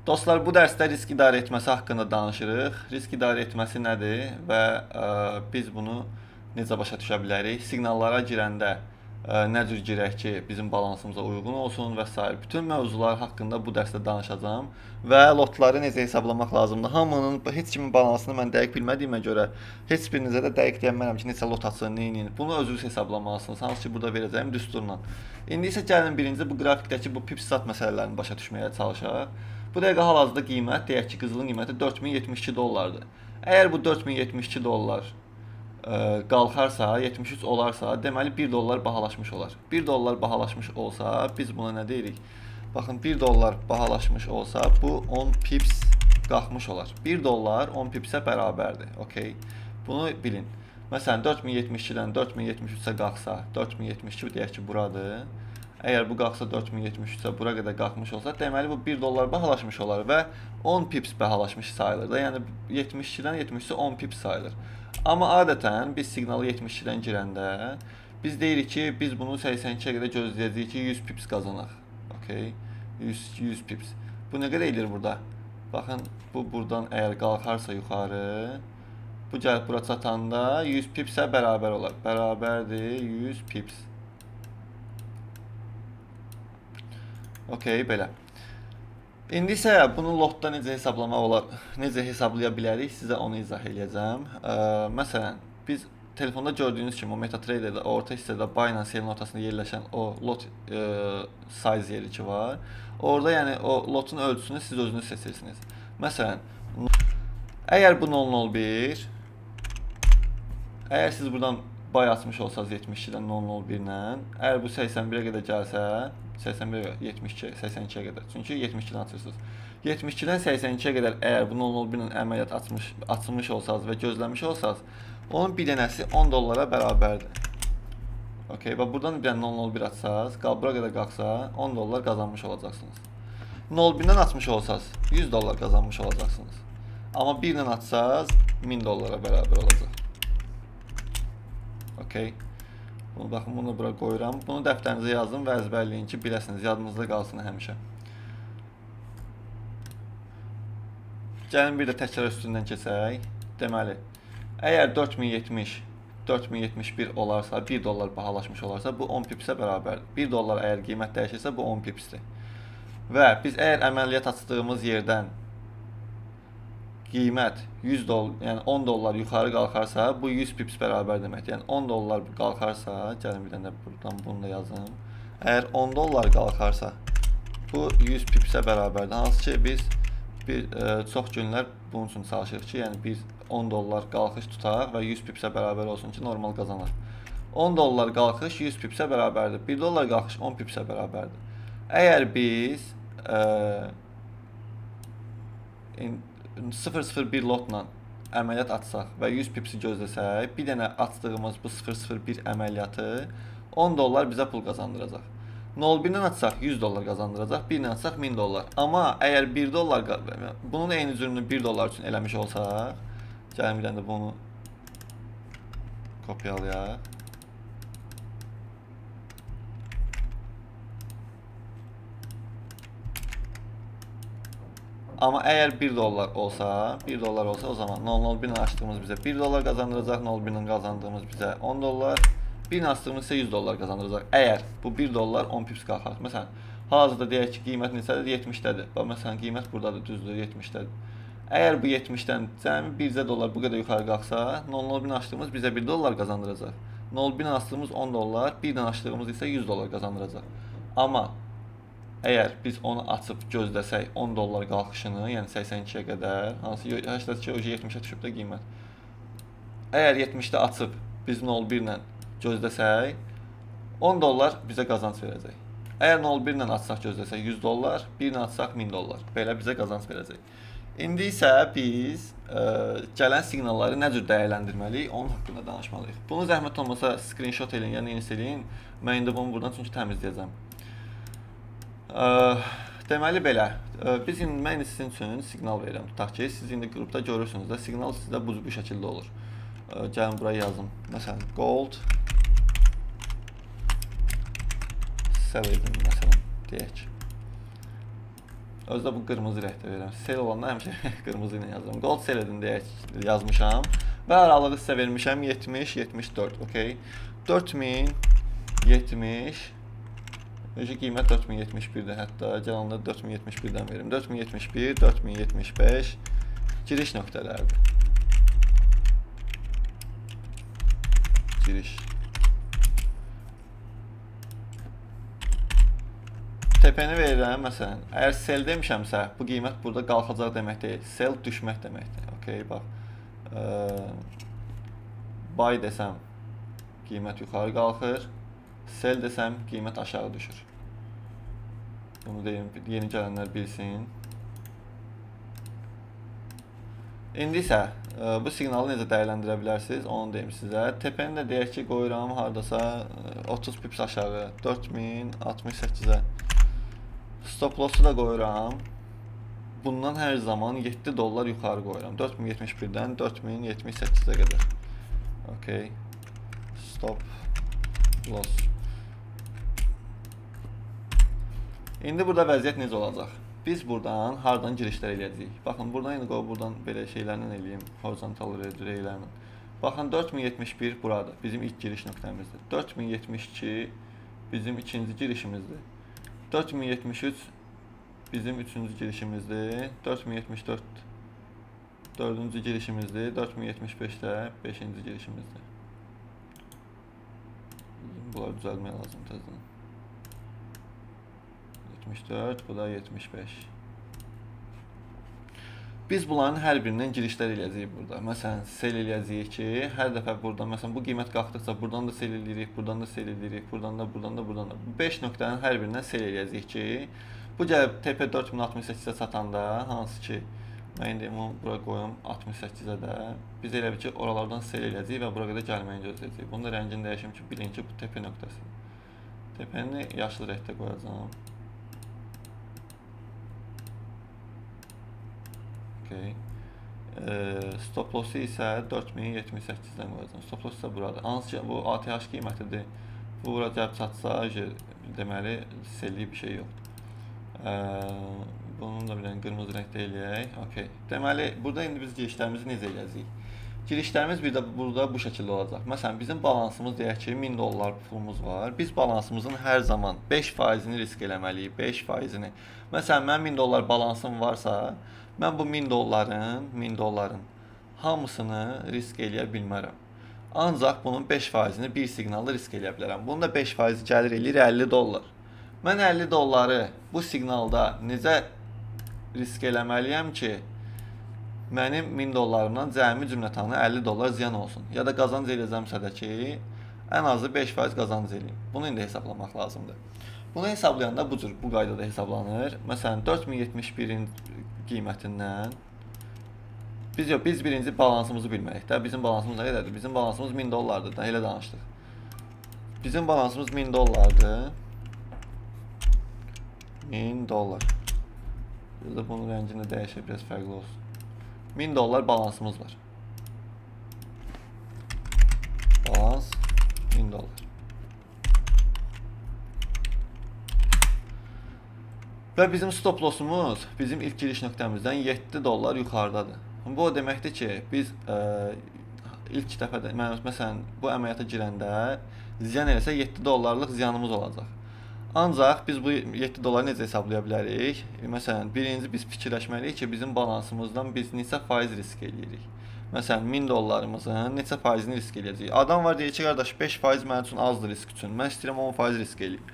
Dostlar, bu dərsdə risk idarə etməsi haqqında danışırıq. Risk idarə etməsi nədir və biz bunu necə başa düşə bilərik? Siqnallara girəndə nə cür girək ki, bizim balansımıza uyğun olsun və sair. Bütün mövzular haqqında bu dərsdə danışacağam və lotları necə hesablamaq lazımdır. Hamının, heç kimin balansını mən dəqiq bilmədiyimə görə heç birinizə də dəqiq deyə bilmərəm ki, neçə lot açın, neyin. Bunu özünüz hesablamalısınız. Hansı ki, burada verəcəyim düsturla. İndi isə gəlin birinci bu qrafikdəki bu pips sat məsələlərini başa düşməyə çalışaq. Bu dəqiqə hal-hazırda qiymət, deyək ki, qızılın qiyməti 4072 dollardır. Əgər bu 4072 dollar qalxarsa, 73 olarsa, deməli 1 dollar bahalaşmış olar. 1 dollar bahalaşmış olsa, biz buna nə deyirik? Baxın, 1 dollar bahalaşmış olsa, bu 10 pips qalxmış olar. 1 dollar 10 pipsə bərabərdir. Okay. Bunu bilin. Məsələn, 4072-dən 4073-ə qalxsa, 4072 deyək ki, buradır. Əgər bu qalxsa 4073-ə bura qədər qalxmış olsa, deməli bu 1 dollar bahalaşmış olar və 10 pips bahalaşmış sayılır da. Yəni 72-dən 73-ə 10 pips sayılır. Amma adətən biz siqnalı 72-dən girəndə biz deyirik ki, biz bunu 82-yə qədər gözləyəcəyik ki, 100 pips qazanaq. Okay. 100 pips. Bu nə qədər eləyir burada? Baxın, bu buradan əgər qalxarsa yuxarı, bu gəlib bura çatanda 100 pipsə bərabər olar. Bərabərdir 100 pips. Okay, belə. İndi isə bunu lotda necə hesablamaq olar, necə hesablaya bilərik, sizə onu izah eləyəcəm. Məsələn, biz telefonda gördüyünüz kimi o MetaTrader'da orta hissədə Binance yerin ortasında yerləşən o lot size yeri ki var. Orada yəni o lotun ölçüsünü siz özünüz seçirsiniz. Məsələn, əgər bu 0.01, əgər siz buradan buy açmış olsanız 72-dən 0.01 ilə, əgər bu 81-ə qədər gəlsə, 81 72, 82-yə qədər. Çünki 72-dən açırsınız. 72-dən 82-yə qədər əgər bu 0.01 ilə əməliyyat açılmış olsanız və gözləmiş olsanız, onun bir dənəsi 10 dollara bərabərdir. Okay, bax buradan bir dənə 0.01 açsaz, bura qədər qalxsa 10 dollar qazanmış olacaqsınız. 0.01-dən açmış olsaz 100 dollar qazanmış olacaqsınız. Amma 1 ilə açsaz 1000 dollara bərabər olacaq. Okay. Bunu baxın, bunu bura qoyuram. Bunu dəftərinizə yazın və əzbərləyin ki, biləsiniz, yadınızda qalsın həmişə. Gəlin bir də təkrar üstündən keçək. Deməli, əgər 4070, 4071 olarsa, 1 dollar bahalaşmış olarsa, bu 10 pipsə bərabərdir. 1 dollar əgər qiymət dəyişirsə, bu 10 pipsdir. Və biz əgər əməliyyat açdığımız yerdən qiymət 100 dollar, yəni 10 dollar yuxarı qalxarsa, bu 100 pips bərabər deməkdir. Yəni 10 dollar qalxarsa, gəlin bir dənə də buradan bunu da yazım. Əgər 10 dollar qalxarsa, bu 100 pipsə bərabərdir. Hansı ki, biz çox günlər bunun üçün çalışırıq ki, yəni biz 10 dollar qalxış tutaq və 100 pipsə bərabər olsun ki, normal qazanaq. 10 dollar qalxış 100 pipsə bərabərdir. 1 dollar qalxış 10 pipsə bərabərdir. Əgər biz 0.01 lotla əməliyyat açsaq və 100 pipsi gözləsək, bir dənə açdığımız bu 0.01 əməliyyatı 10 dollar bizə pul qazandıracaq. 0.1-dən açsaq 100 dollar qazandıracaq, 1-dən açsaq 1000 dollar. Amma əgər 1 dollar, bunun eyni cürünü 1 dollar üçün eləmiş olsaq, gəlin bir dənə də bunu kopyalayaq. Amma əgər 1 dollar olsa, 1 dollar olsa o zaman 0.01 ilə açdığımız bizə 1 dollar qazandıracaq, 0.01 ilə qazandığımız bizə 10 dollar, 1 ilə açdığımız isə 100 dollar qazandıracaq. Əgər bu 1 dollar 10 pips qalxar. Məsələn, hal-hazırda deyək ki, qiymət neçədir? 70-dədir. Bax, məsələn, qiymət buradadır, düzdür, 70-dədir. Əgər bu 70-dən cəmi 1 dollar bu qədər yuxarı qalxsa, 0.01 ilə açdığımız bizə 1 dollar qazandıracaq. 0.01 ilə açdığımız 10 dollar, 1 ilə açdığımız isə 100 dollar qazandıracaq. Amma əgər biz onu açıb gözləsək 10 dollar qalxışını, yəni 82-yə qədər, hansı 82 o 70-ə düşüb də qiymət. Əgər 70-də açıb biz 0.1 ilə gözləsək, 10 dollar bizə qazanc verəcək. Əgər 0.1 ilə açsaq gözləsək 100 dollar, 1 ilə açsaq 1000 dollar. Belə bizə qazanc verəcək. İndi isə biz gələn siqnalları nə cür dəyərləndirməliyik, onun haqqında danışmalıyıq. Bunu zəhmət olmasa screenshot eləyin, yəni eləyin. Mən indi bunu buradan çünki təmizləyəcəm. Deməli belə, biz indi mən indi sizin üçün siqnal verirəm. Tutaq ki, siz indi qrupda görürsünüz də, siqnal sizdə bu şəkildə olur. Gəlin bura yazım. Məsələn, gold sell edin məsələn, deyək. Özü də bu qırmızı rəngdə verirəm. Sell olanda həmişə qırmızı ilə yazıram. Gold sell edin deyə yazmışam. Və aralığı sizə vermişəm 70-74. Okay. 4070. Öncə qiymət 4071-dir hətta. Gəl onda 4071-dən verim. 4071, 4075 giriş nöqtələridir. Giriş. TP-ni verirəm məsələn. Əgər sell demişəmsə, bu qiymət burada qalxacaq demək deyil. Sell düşmək deməkdir. Okay, bax. Buy desəm qiymət yuxarı qalxır. Sell desəm qiymət aşağı düşür. Bunu deyim, yeni gələnlər bilsin. İndi isə bu siqnalı necə dəyərləndirə bilərsiniz, onu deyim sizə. TP-ni də deyək ki, qoyuram hardasa 30 pips aşağı, 4068-ə. Stop loss-u da qoyuram. Bundan hər zaman 7 dollar yuxarı qoyuram. 4071-dən 4078-ə qədər. Okay. Stop loss. İndi burada vəziyyət necə olacaq? Biz buradan hardan girişlər eləyəcəyik? Baxın, buradan indi qoy buradan belə şeylərlə eləyim, horizontal reylərlə. Baxın, 4071 buradır, bizim ilk giriş nöqtəmizdir. 4072 bizim ikinci girişimizdir. 4073 bizim üçüncü girişimizdir. 4074 dördüncü girişimizdir. 4075 də beşinci girişimizdir. Bunları düzəltmək lazım təzədən. 74, bu da 75. Biz bunların hər birindən girişlər eləyəcəyik burada. Məsələn, sell eləyəcəyik ki, hər dəfə buradan, məsələn, bu qiymət qalxdıqca buradan da sell eləyirik, buradan da sell eləyirik, buradan da, buradan da, buradan da. Bu 5 nöqtənin hər birindən sell eləyəcəyik ki, bu gəlib TP 4068-ə çatanda, hansı ki, mən indi bunu bura qoyum 68-ə də, biz elə bil ki, oralardan sell eləyəcəyik və bura qədər gəlməyini gözləyəcəyik. Bunun da rəngini dəyişim ki, bilin ki, bu TP nöqtəsidir. TP-ni yaşıl rəngdə qoyacağam. Okay. Stop loss-u isə 4078-dən qoyacağam. Stop loss isə buradır. Hansı ki, bu ATH qiymətidir. Bu bura gəlib çatsa, deməli, sellik bir şey yoxdur. Bunun da bir dənə qırmızı rəngdə eləyək. Okay. Deməli, burada indi biz girişlərimizi necə eləyəcəyik? Girişlərimiz bir də burada bu şəkildə olacaq. Məsələn, bizim balansımız deyək ki, 1000 dollar pulumuz var. Biz balansımızın hər zaman 5%-ni risk eləməliyik, 5%-ni. Məsələn, mənim 1000 dollar balansım varsa, mən bu 1000 dolların hamısını risk eləyə bilmərəm. Ancaq bunun 5%-ni bir siqnalda risk eləyə bilərəm. Bunun da 5% gəlir eləyir 50 dollar. Mən 50 dolları bu siqnalda necə risk eləməliyəm ki, mənim 1000 dollarımdan cəmi cümlətanı 50 dollar ziyan olsun. Ya da qazanc eləyəcəmsə də ki, ən azı 5% qazanc eləyim. Bunu indi hesablamaq lazımdır. Bunu hesablayanda bu cür, bu qaydada hesablanır. Məsələn, 4071-in qiymətindən biz birinci balansımızı bilməliyik də. Bizim balansımız nə qədərdir? Bizim balansımız 1000 dollardır da, elə danışdıq. Bizim balansımız 1000 dollardır. 1000 dollar. Biz də bunun rəngini dəyişək, biraz fərqli olsun. 1000 dollar balansımız var. Balans 1000 dollar. Və bizim stop lossumuz bizim ilk giriş nöqtəmizdən 7 dollar yuxarıdadır. Bu o deməkdir ki, biz ilk dəfədə, məsələn, bu əməliyyata girəndə ziyan eləsə 7 dollarlıq ziyanımız olacaq. Ancaq biz bu 7 dolları necə hesablaya bilərik? Məsələn, birinci biz fikirləşməliyik ki, bizim balansımızdan biz neçə faiz risk eləyirik. Məsələn, 1000 dollarımızın neçə faizini risk eləyəcəyik. Adam var deyir ki, qardaş, 5% mənim üçün azdır risk üçün. Mən istəyirəm 10% risk eləyim.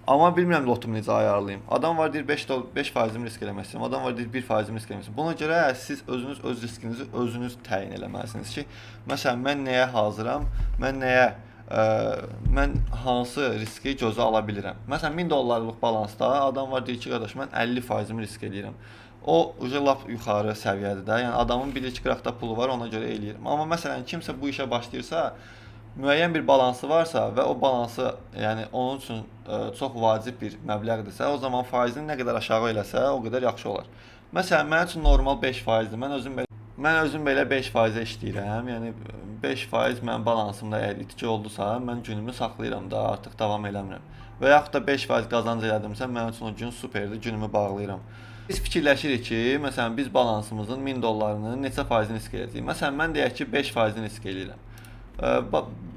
Amma bilmirəm lotumu necə ayarlayım. Adam var deyir 5%-imi risk eləmək istəyirəm. Adam var deyir 1%-imi risk eləmək istəyirəm. Buna görə siz özünüz öz riskinizi özünüz təyin eləməlisiniz ki, məsələn, mən nəyə hazıram, mən nəyə mən hansı riski gözə ala bilirəm. Məsələn, 1000 dollarlıq balansda adam var deyir ki, qardaş, mən 50%-imi risk eləyirəm. O uca lap yuxarı səviyyədir də. Yəni adamın bilir ki, qıraqda pulu var, ona görə eləyir. Amma məsələn, kimsə bu işə başlayırsa, müəyyən bir balansı varsa və o balansı, yəni onun üçün çox vacib bir məbləğdirsə, o zaman faizini nə qədər aşağı eləsə, o qədər yaxşı olar. Məsələn, mənim üçün normal 5%-dir. Mən özüm belə 5%-ə işləyirəm. Yəni 5% mənim balansımda əgər itki oldusa, mən günümü saxlayıram da, artıq davam eləmirəm. Və yaxud da 5% qazanc elədimsə, mənim üçün o gün superdir, günümü bağlayıram. Biz fikirləşirik ki, məsələn biz balansımızın 1000 dollarının neçə faizini risk eləyəcəyik. Məsələn mən deyək ki 5%-ni risk eləyirəm.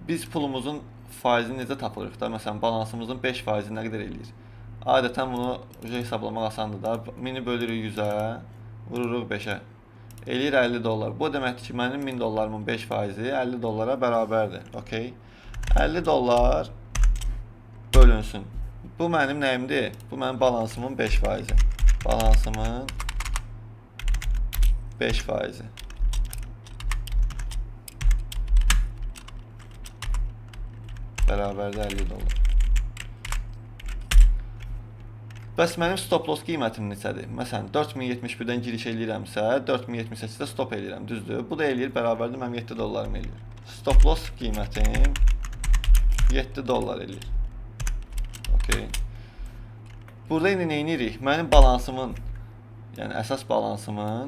Biz pulumuzun faizini necə tapırıq da? Məsələn balansımızın 5%-i nə qədər eləyir? Adətən bunu hesablamaq asandır da. 1000-i bölürük 100-ə, vururuq 5-ə. Eləyir 50 dollar. Bu deməkdir ki, mənim 1000 dollarımın 5%-i 50 dollara bərabərdir. Okay. 50 dollar bölünsün. Bu mənim nəyimdir? Bu mənim balansımın 5%-i. Balansımın 5%-i. Bərabərdir 50 dollar. Bəs mənim stop loss qiymətim neçədir? Məsələn, 4071-dən giriş eləyirəmsə, 4078-də stop eləyirəm, düzdür? Bu da eləyir, bərabərdir, mənim 7 dollarım eləyir. Stop loss qiymətim 7 dollar eləyir. Okay. Burada indi nə edirik? Mənim balansımın, yəni əsas balansımın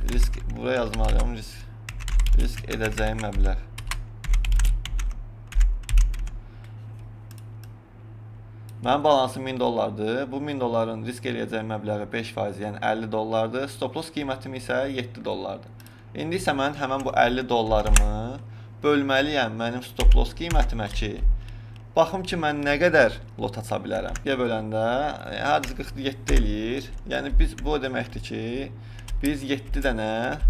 risk, buraya yazmalıyam, risk edəcəyim məbləğ. Mənim balansım 1000 dollardır. Bu 1000 dolların risk eləyəcəyim məbləği 5%, yəni 50 dollardır. Stop loss qiymətim isə 7 dollardır. İndi isə mən həmən bu 50 dollarımı bölməliyəm mənim stop loss qiymətimə ki, baxım ki, mən nə qədər lot aça bilərəm. Ya böləndə hardasa 47 eləyir. Yəni biz bu o deməkdir ki, biz 7 dənə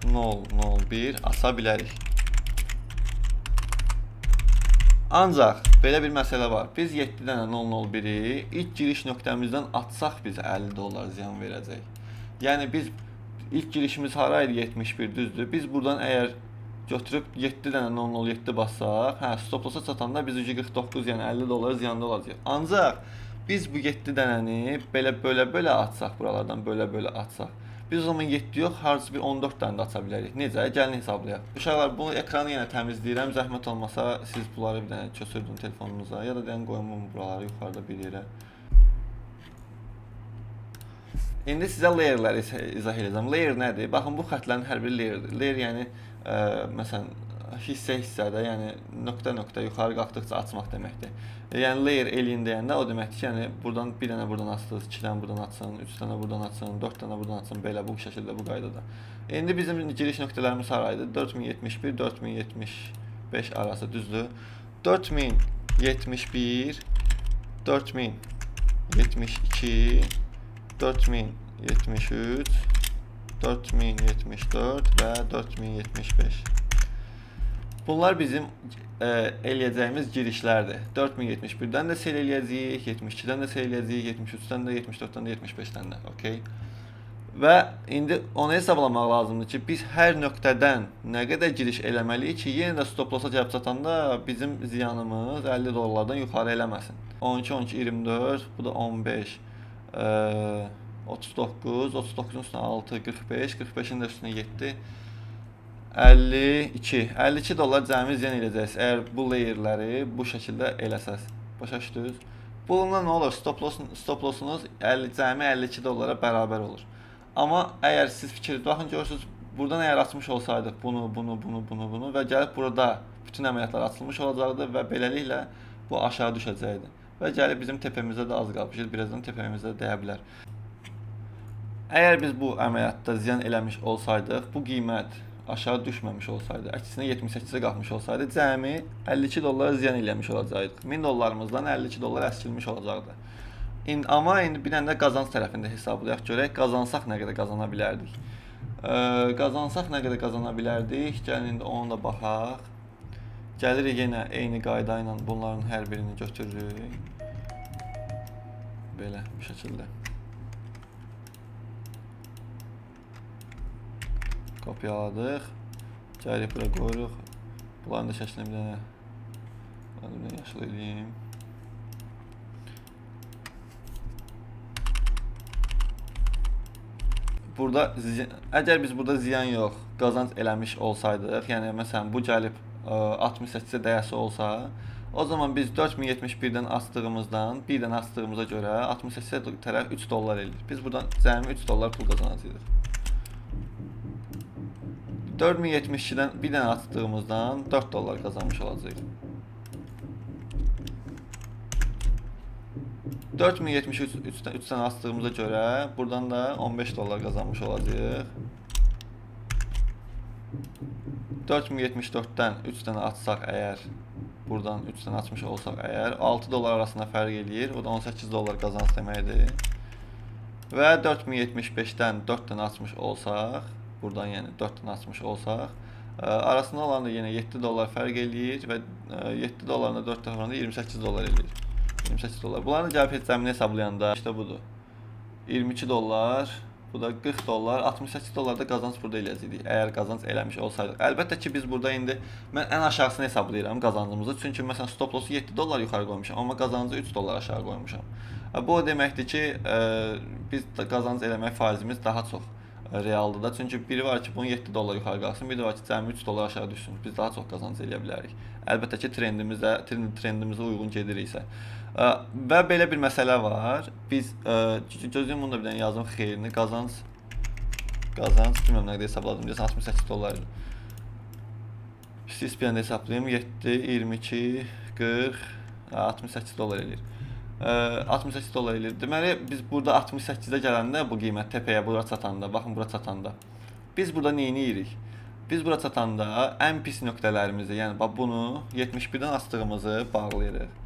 0.01 aça bilərik. Ancaq belə bir məsələ var. Biz 7 dənə 0.01-i ilk giriş nöqtəmizdən atsaq bizə 50 dollar ziyan verəcək. Yəni biz ilk girişimiz hara idi? 71, düzdür. Biz buradan əgər götürüb 7 dənə 0.07 bassaq, hə, stop lossa çatanda biz 49, yəni 50 dollar ziyanda olacaq. Ancaq biz bu 7 dənəni belə bölə-bölə atsaq, buralardan bölə-bölə atsaq, biz o zaman 7 yox, hardasa bir 14 dənə də aça bilərik. Necə? Gəlin hesablayaq. Uşaqlar, bunu ekranı yenə təmizləyirəm. Zəhmət olmasa siz bunları bir dənə köçürdün telefonunuza ya da deyən qoyun bunu buraları yuxarıda bir yerə. İndi sizə layerləri izah edəcəm. Layer nədir? Baxın, bu xətlərin hər biri layerdir. Layer yəni məsələn hissə-hissədə, yəni nöqtə-nöqtə yuxarı qalxdıqca açmaq deməkdir. Yəni layer eləyin deyəndə o deməkdir ki, yəni buradan bir dənə buradan açdınız, 2 dənə buradan açın, 3 dənə buradan açın, 4 dənə buradan açın, belə bu şəkildə, bu qaydada. İndi bizim giriş nöqtələrimiz haraydı? 4071, 4075 arası, düzdür? 4071, 4072, 4073, 4074 və 4075. Bunlar bizim eləyəcəyimiz girişlərdir. 4071-dən də sel eləyəcəyik, 72-dən də sel eləyəcəyik, 73-dən də, 74-dən də, 75-dən də. Okay. Və indi onu hesablamaq lazımdır ki, biz hər nöqtədən nə qədər giriş eləməliyik ki, yenə də stop lossa gəlib çatanda bizim ziyanımız 50 dollardan yuxarı eləməsin. 12, 12, 24, bu da 15, 39, 39-un üstünə 6, 45, 45-in də üstünə 7, 52. 52 dollar cəmi ziyan eləyəcəksiniz əgər bu layerləri bu şəkildə eləsəz. Başa düşdünüz? Bununla nə olur? Stop lossunuz cəmi 52 dollara bərabər olur. Amma əgər siz fikir, baxın görürsünüz, buradan əgər açmış olsaydıq bunu, bunu, bunu, bunu, bunu və gəlib burada bütün əməliyyatlar açılmış olacaqdı və beləliklə bu aşağı düşəcəkdi. Və gəlib bizim təpəmizə də az qalmış, birazdan təpəmizə də dəyə bilər. Əgər biz bu əməliyyatda ziyan eləmiş olsaydıq, bu qiymət aşağı düşməmiş olsaydı, əksinə 78-ə qalxmış olsaydı, cəmi 52 dollar ziyan eləmiş olacaqdıq. 1000 dollarımızdan 52 dollar əskilmiş olacaqdı. Amma indi bir dənə də qazanc tərəfində hesablayaq görək, qazansaq nə qədər qazana bilərdik. Qazansaq nə qədər qazana bilərdik? Gəlin indi onu da baxaq. Gəlirik yenə eyni qayda ilə bunların hər birini götürürük. Belə bu şəkildə. Kopyaladıq. Gəlirik bura qoyuruq. Bunların da şəklini bir dənə yaşıl eləyim. Burada əgər biz burada ziyan yox, qazanc eləmiş olsaydıq, yəni məsələn bu gəlib 68-ə dəyəsi olsa, o zaman biz 4071-dən açdığımızdan, bir dənə açdığımıza görə 68-ə tərəf 3 dollar eləyir. Biz buradan cəmi 3 dollar pul qazanacaqdıq. 4072-dən bir dənə açdığımızdan 4 dollar qazanmış olacağıq. 4073 3 dənə açdığımıza görə buradan da 15 dollar qazanmış olacağıq. 4074-dən 3 dənə açsaq əgər, buradan 3 dənə açmış olsaq əgər, 6 dollar arasında fərq eləyir. O da 18 dollar qazanc deməkdir. Və 4075-dən 4 dənə açmış olsaq, buradan yəni 4 dənə açmış olsaq, arasında olan da yenə 7 dollar fərq eləyir və 7 dollarla 4 dəfə vuranda 28 dollar eləyir. 28 dollar. Bunların da gəlib cəmini hesablayanda işte budur. 22 dollar, bu da 40 dollar, 68 dollar da qazanc burada eləyəcəkdik. Əgər qazanc eləmiş olsaydıq. Əlbəttə ki, biz burada indi mən ən aşağısını hesablayıram qazancımızı. Çünki məsələn stop lossu 7 dollar yuxarı qoymuşam, amma qazancı 3 dollar aşağı qoymuşam. Bu o deməkdir ki, biz qazanc eləmək faizimiz daha çox realdır da. Çünki biri var ki, bunun 7 dollar yuxarı qalsın, biri var ki, cəmi 3 dollar aşağı düşsün. Biz daha çox qazanc eləyə bilərik. Əlbəttə ki, trendimizə uyğun gediriksə. Və belə bir məsələ var. Biz gözləyim bunu da bir dənə yazım xeyrini. Qazanc bilməm nə qədər hesabladım. Deyəsən 68 dollar. Siz bir dənə hesablayım. 7, 22, 40, 68 dollar eləyir. 68 dollar eləyir. Deməli, biz burada 68-ə gələndə bu qiymət təpəyə bura çatanda, baxın bura çatanda. Biz burada nə edirik? Biz bura çatanda ən pis nöqtələrimizi, yəni bax bunu 71-dən açdığımızı bağlayırıq.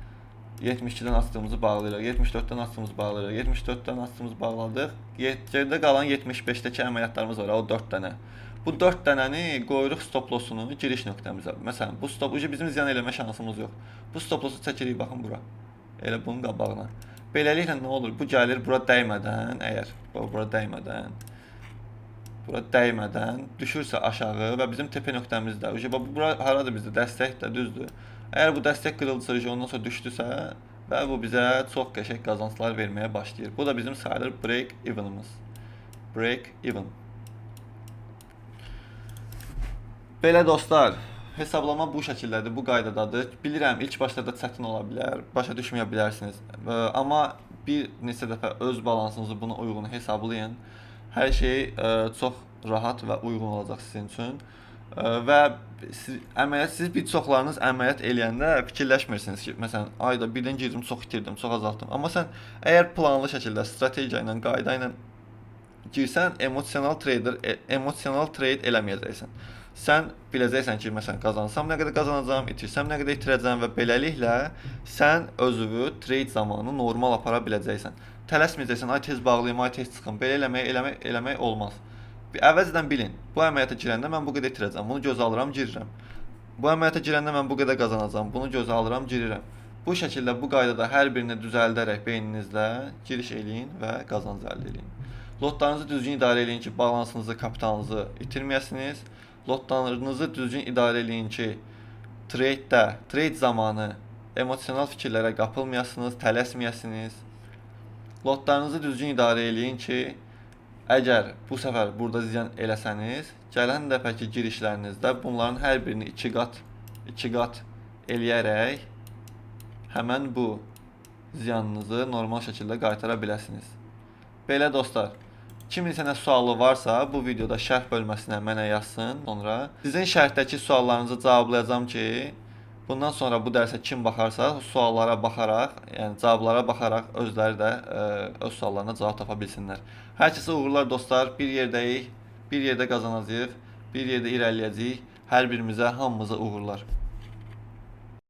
72-dən açdığımızı bağlayırıq, 74-dən açdığımızı bağlayırıq, 74-dən açdığımızı bağladıq. Geridə qalan 75-dəki əməliyyatlarımız var, o 4 dənə. Bu 4 dənəni qoyuruq stop lossunu giriş nöqtəmizə. Məsələn, bu stop bizim ziyan eləmə şansımız yox. Bu stop lossu çəkirik, baxın bura. Elə bunun qabağına. Beləliklə nə olur? Bu gəlir bura dəymədən, əgər bura dəymədən düşürsə aşağı və bizim tepe nöqtəmizdə, bura haradır bizdə? Dəstək də düzdür. Əgər bu dəstək qırıldısa, ondan sonra düşdüsə və bu bizə çox qəşəng qazanclar verməyə başlayır. Bu da bizim sayılır break even'ımız. Break even. Belə dostlar, hesablama bu şəkildədir, bu qaydadadır. Bilirəm, ilk başlarda çətin ola bilər, başa düşməyə bilərsiniz. Amma bir neçə dəfə öz balansınızı buna uyğun hesablayın. Hər şey çox rahat və uyğun olacaq sizin üçün. Və əməliyyat, siz bir çoxlarınız əməliyyat eləyəndə fikirləşmirsiniz ki, məsələn, ayda birdən girdim, çox itirdim, çox azaltdım. Amma sən əgər planlı şəkildə, strategiya ilə, qayda ilə girsən, emosional trade eləməyəcəksən. Sən biləcəksən ki, məsələn, qazansam nə qədər qazanacağam, itirsəm nə qədər itirəcəm və beləliklə sən özünü trade zamanı normal apara biləcəksən. Tələsməyəcəksən, ay tez bağlayım, ay tez çıxım. Belə eləmək olmaz. Əvvəlcədən bilin, bu əməliyyata girəndə mən bu qədər itirəcəm, bunu gözə alıram, girirəm. Bu əməliyyata girəndə mən bu qədər qazanacağam, bunu gözə alıram, girirəm. Bu şəkildə, bu qaydada hər birini düzəldərək beyninizdə giriş eləyin və qazanc əldə eləyin. Lotlarınızı düzgün idarə eləyin ki, balansınızı, kapitalınızı itirməyəsiniz. Lotlarınızı düzgün idarə eləyin ki, trade zamanı emosional fikirlərə qapılmayasınız, tələsməyəsiniz. Lotlarınızı düzgün idarə eləyin ki, əgər bu səfər burada ziyan eləsəniz, gələn dəfəki girişlərinizdə bunların hər birini iki qat eləyərək həmən bu ziyanınızı normal şəkildə qaytara biləsiniz. Belə dostlar, kiminsə nə sualı varsa bu videoda şərh bölməsinə mənə yazsın. Sonra sizin şərhdəki suallarınızı cavablayacağam ki, bundan sonra bu dərsə kim baxarsa suallara baxaraq, yəni cavablara baxaraq özləri də öz suallarına cavab tapa bilsinlər. Hər kəsə uğurlar dostlar. Bir yerdəyik, bir yerdə qazanacağıq, bir yerdə irəliləyəcəyik. Hər birimizə, hamımıza uğurlar.